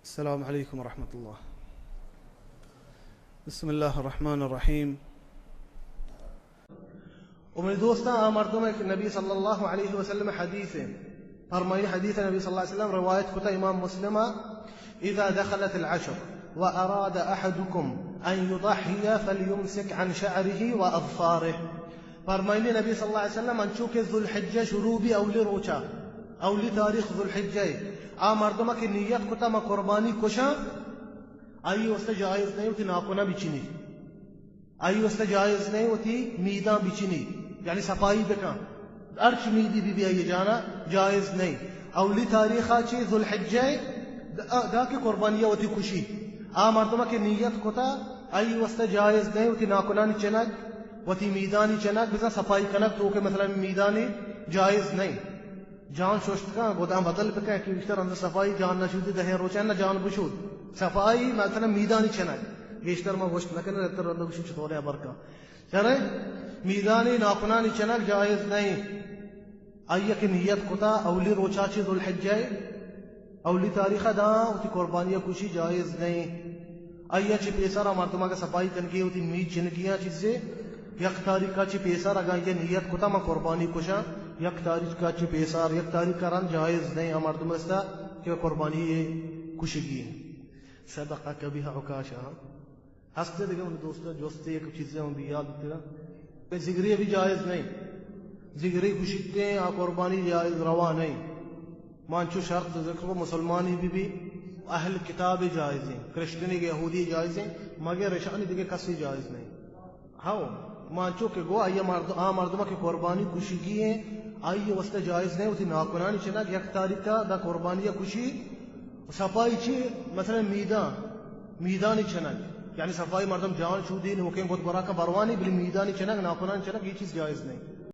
السلام علیکم ورحمۃ اللہ۔ بسم اللہ الرحمن الرحیم۔ و منی دوستاں، آ مردم کہ نبی صلی اللہ علیہ وسلم حدیث، فرمائی حدیث نبی صلی اللہ علیہ وسلم روایت کتا امام مسلم، اذا دخلت العشر واراد احدكم ان يضحي فليمسك عن شعره واظفاره۔ فرمائنی نبی صلی اللہ علیہ وسلم، انچو کہ ذوالحجہ شروع بی، اولی روچا، اولی تاریخ ذوالحجہ، آ مردم کہ نیت کتا ما قربانی کشاں، آئی واسطہ جائز نہیں وتی ناکناں بچنی، آئی واسطہ جائز نہیں وتی میداں بچنی، یعنی صفائی بکن، ہرچ میدی بی بی آئی جانا جائز نہیں۔ اولی تاریخا چی ذوالحجہ، دا، دا کہ قربانی وتی کشی، آ مردم کہ نیت کتا، آئی واسطہ جائز نہیں وتی ناکنانی چنگ، وتی میدانی چنگ، بزاں صفائی کنگ تو کہ مثلاً میدانی جائز نہیں۔ جان ششت کن، گداں بدل بکن کہ بیشتر اندر صفائی جان نہ شودی، دہیں روچان نہ جان بشود۔ صفائی مثلاً میدانی چنگ، گیشتر ما گوشت نہ کنیں، رتر رنو گوشی چطورے ابر کن۔ چرے؟ میدانی ناکنانی چنگ جائز نہیں۔ آئی کہ نیت کتا اولی روچا چی ذوالحجہ، اولی تاریخ داں وتی قربانی کشی جائز نہیں۔ آئی چی پیسر مردم اگر صفائی کنگی وتی میچ چنگیاں چیزے، یک تاریخ چی پیسر اگر یہ نیت کتا ما قربانی کشاں، یک تاریخ چی پیسر، یک تاریخ رند جائز نہیں، آ مردم استا کہ قربانی کشگی۔ صدقک بها عکاشہ۔ ہستے دگہ من دوست جستے یک چیزے ہم بھی یاد تیرا۔ کہ زگری بھی جائز نہیں۔ زگری کشتے آ قربانی جائز روا نہیں۔ ما انچو شرط ذکر کو مسلمانی بھی بھی اہل کتاب جائز ہیں، کرسچنی کے یہودی جائز ہیں، مگر اشانی دگہ کسی جائز نہیں۔ ہاں، ما انچو کہ گو آئی مرد-، آ مردم کہ قربانی کشگی ہیں، آئی واسطہ جائز نہیں وتی ناکنانی چنگ یک تاریخ دا قربانی کشی، صفائی چی؟ مثلاً میدان، میدانی چنگ، یعنی صفائی مردم جان شودی نوکیں گد گورا کا بروانی، بلی میدانی چنگ، ناکنانی چنگ، یہ چیز جائز نہیں۔